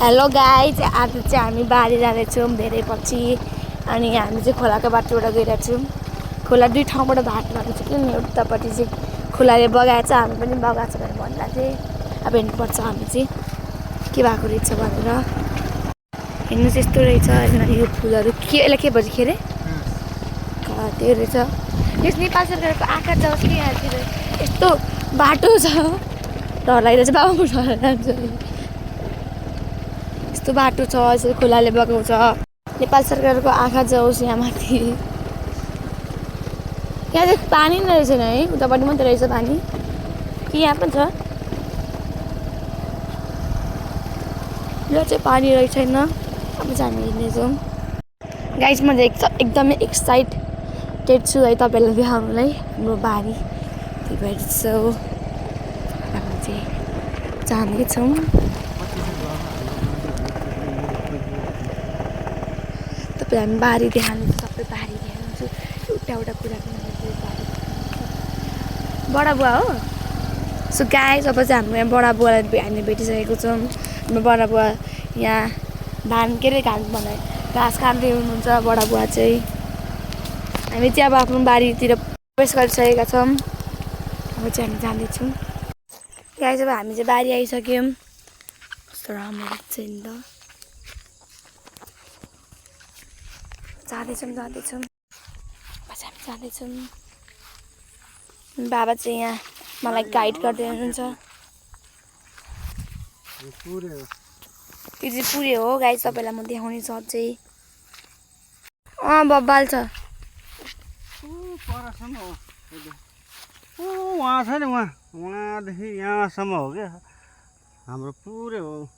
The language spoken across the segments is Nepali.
हेलो गाइज, आज चाहिँ हामी बारी जाँदैछौँ धेरै पछि। अनि हामी चाहिँ खोलाको बाटोबाट गइरहेको छौँ। खोला दुई ठाउँबाट बाटो भएको छ कि एउटापट्टि चाहिँ खोलाले बगाएछ, हामी पनि बगाएको छ भनेर भन्दा चाहिँ अब हेर्नुपर्छ हामी चाहिँ के भएको रहेछ भनेर। हेर्नुहोस् यस्तो रहेछ होइन यो फुलहरू के यसलाई के भन्छ अरे त्यो रहेछ। यस नेपाल सरकारको आँखा जाओस् कि यहाँतिर यस्तो बाटो छ, डर लागिरहेछ बाबा म डर लाग्छ। यस्तो बाटो छ, यसरी खोलाले बगाउँछ। नेपाल सरकारको आँखा जाओस् यहाँ माथि। यहाँ चाहिँ पानी नै रहेछ है, उतापट्टि मात्रै रहेछ पानी कि यहाँ पनि छ? यो चाहिँ पानी रहेछ छैन। अब चाहिँ हामी हिँड्नेछौँ गाइस। म चाहिँ एकदमै एक्साइटेड छु है तपाईँलाई देखाउनुलाई हाम्रो बारी। त्यही भएर चाहिँ हामी चाहिँ जाँदैछौँ। तपाईँ हामी बारी देखाउनु, सबै बारी देखाउँछु। एउटा कुरा पनि बारी बडा बुवा हो। सो गाइस अब चाहिँ हाम्रो यहाँ बडा बुवालाई हामी भेटिसकेको छौँ। हाम्रो बडा बुवा यहाँ धान के अरे घाँस खाँदै हुनुहुन्छ बडा बुवा चाहिँ। हामी चाहिँ अब आफ्नो बारीतिर प्रवेश गरिसकेका छौँ। अब चाहिँ हामी जाँदैछौँ गाइस। अब हामी चाहिँ बारी आइसक्यौँ। कस्तो राम्रो लाग्छ नि त। जाँदैछौँ हामी जाँदैछौँ। बाबा चाहिँ यहाँ मलाई गाइड गर्दै हुनुहुन्छ। यो चाहिँ पुरे हो गाइस, तपाईँलाई म देखाउने छ चाहिँ। बब्बाल छ वहाँ छ नि, वहाँदेखि यहाँसम्म हो क्या हाम्रो पुरै हो।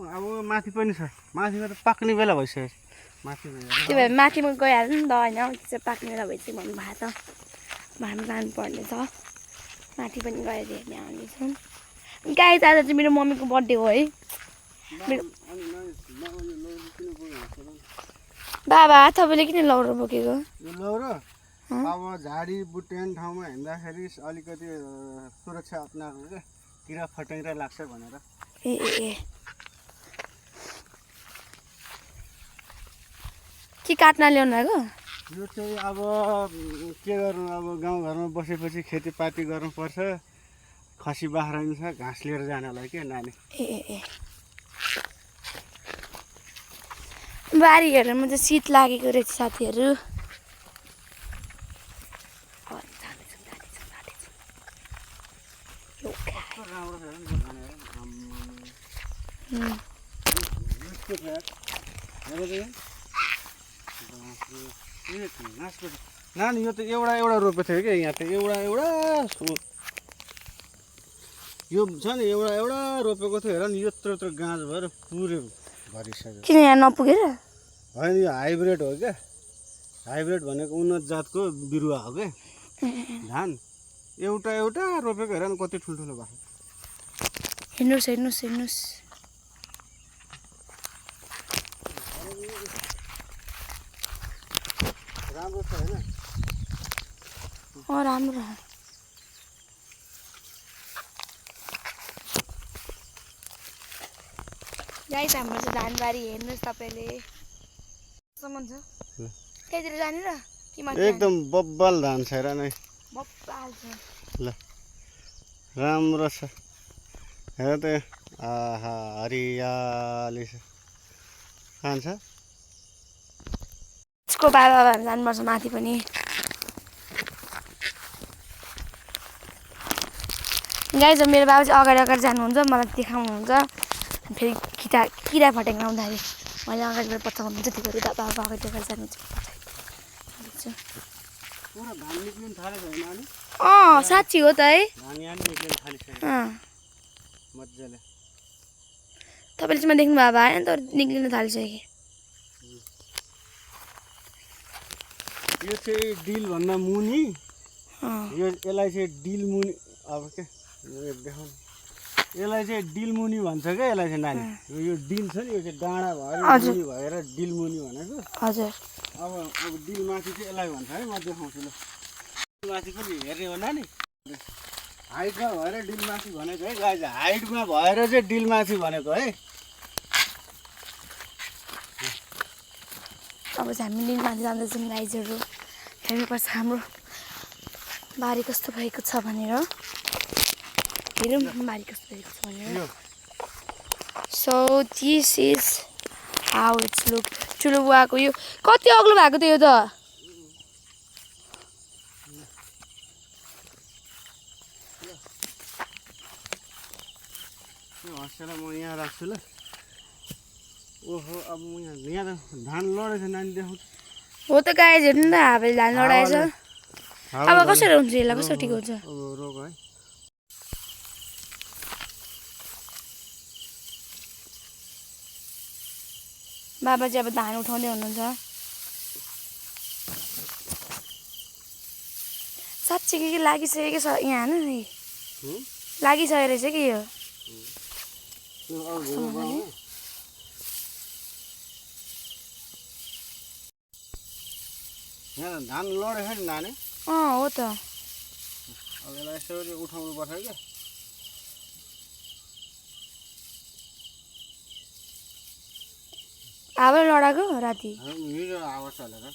अब माथि पनि छ, माथिमा त पाक्ने बेला भइसक्यो। माथि त्यो भए माथिमा गइहाल्नु नि त। होइन त्यो चाहिँ पाक्ने बेला भइसक्यो भन्नुभएको त। हामी जानुपर्ने छ माथि पनि गएर हेर्ने आउनेछौँ। गाइस आज चाहिँ मेरो मम्मीको बर्थडे हो है। बाबा तपाईँले किन लौरो बोकेको? लौरो अब झाडी बुट्यान ठाउँमा हिँड्दाखेरि अलिकति सुरक्षा अप्नाएको क्या, किरा फट्याङ्ग्रा लाग्छ भनेर। ए के काट्न ल्याउनु भएको? यो चाहिँ अब के गर्नु, अब गाउँघरमा बसेपछि खेतीपाती गर्नुपर्छ। खसी बाख्रा नि छ, घाँस लिएर जानलाई के नानी। ए बारी हेर्नुमा चाहिँ शीत लागेको रहेछ साथीहरू। नानी यो त एउटा रोपेको थियो क्या, यहाँ त एउटा यो छ नि, एउटा रोपेको थियो। हेर नि यत्रो गाँज भएर पुरै भरिसक्यो। किन यहाँ नपुगेर? होइन यो हाइब्रिड हो क्या। हाइब्रिड भनेको उन्नत जातको बिरुवा हो क्या धान। एउटा रोपेको हेर न कति ठुल्ठुलो भएको। हेर्नुहोस् राम्रो छ होइन? राम्रो। गाइस हाम्रो चाहिँ धानबारी हेर्नुहोस् तपाईँले। सम्म छ त्यहीतिर जाने र कि माथि? एकदम बब्बाल धान छ हेर नै, बब्बाल छ। ल राम्रो छ हेर त। आहा हरियाली छ। खान्छ यसको बाबा जानुपर्छ माथि पनि। गाइस मेरो बाबा चाहिँ अगाडि जानुहुन्छ, मलाई देखाउनुहुन्छ। फेरि किरा फट्याङ्ग्रा आउँदाखेरि मैले अगाडिबाट पछाउनुहुन्छ। त्यो गरेर बाबा अगाडि जानुहुन्छ। साँच्ची हो त है। तपाईँले चाहिँ देख्नु भएको भएन त, निक्लिन थालिसक्यो। यो चाहिँ डिल भन्दा मुनि, यसलाई चाहिँ डिल मुनि। अब के देखाउनु, यसलाई चाहिँ डिल मुनि भन्छ क्या यसलाई चाहिँ नानी। यो डिल छ नि, यो चाहिँ डाँडा भएर मुनि भएर डिल मुनि भनेको। हजुर। अब डिल माथि चाहिँ यसलाई भन्छ है, म देखाउँछु ल। माथि पनि हेर्ने हो नानी, हाइटमा भएर डिल माथि भनेको है गाइस। हाइटमा भएर चाहिँ डिल माथि भनेको है। अब चाहिँ हामी लिनमा जाँदैछौँ गाइजहरू हेर्नुपर्छ हाम्रो बारी कस्तो भएको छ भनेर हेरौँ बारी कस्तो भएको छ भनेर so this is how it's look ठुलो बुवाको यो कति अग्लो भएको थियो त हँसेर म यहाँ राख्छु ल ओहो अब म यहाँ त धान लडेछ नानी देखाउँछु हो त गाई हेर्नु न हावाले धान लडाएछ अब कसरी हुन्छ यसलाई कसरी ठिक हुन्छ अब रोग है बाबा चाहिँ अब धान उठाउँदै हुनुहुन्छ साँच्चै के लागिसकेको छ यहाँ हेर्नु नि लागिसकेको रहेछ कि यो यहाँ धान लडेछ नि नानी हो त अब यसलाई यसो उठाउनु पर्छ क्या हावा लडाएको राति हिजो हावा चलेर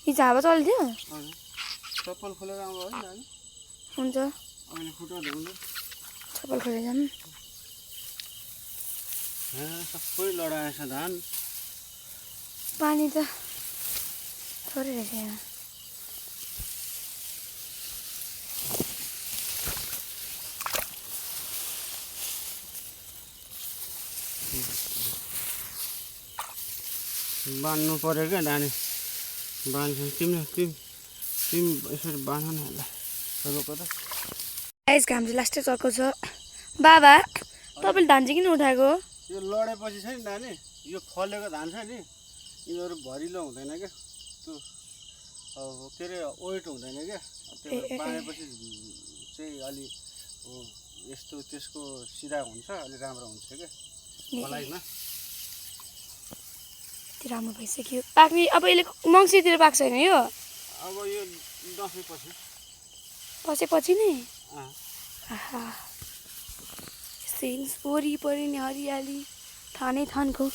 हिजो हावा चल्थ्यो चप्पल खोलेर आउँदा है नानी हुन्छ अहिले खुट्टा धुनु चप्पल खोलेर जानु सबै लडाएछ धान पानी त थोरै रहेछ यहाँ बान्नु पर्यो क्या नानी बान्छ तिमी यसरी बाँध न यसलाई रोक त गाइस घाम चाहिँ लास्टै चर्को छ बाबा तपाईँले धान चाहिँ किन उठाएको यो लडेपछि छ नि नानी यो फलेको धान छ नि यिनीहरू भरिलो हुँदैन क्या त्यो अब के अरे वेट हुँदैन क्या त्यो बाँधेपछि चाहिँ अलि यस्तो त्यसको सिधा हुन्छ अलि राम्रो हुन्छ क्या फलाइमा राम्रो भइसक्यो पाक्ने अब यसले मङ्सिरतिर पाक्छ होइन यो अब यो दसैँपछि पछि नै यस्तै हिल्स वरिपरि नै हरियाली थानै थानको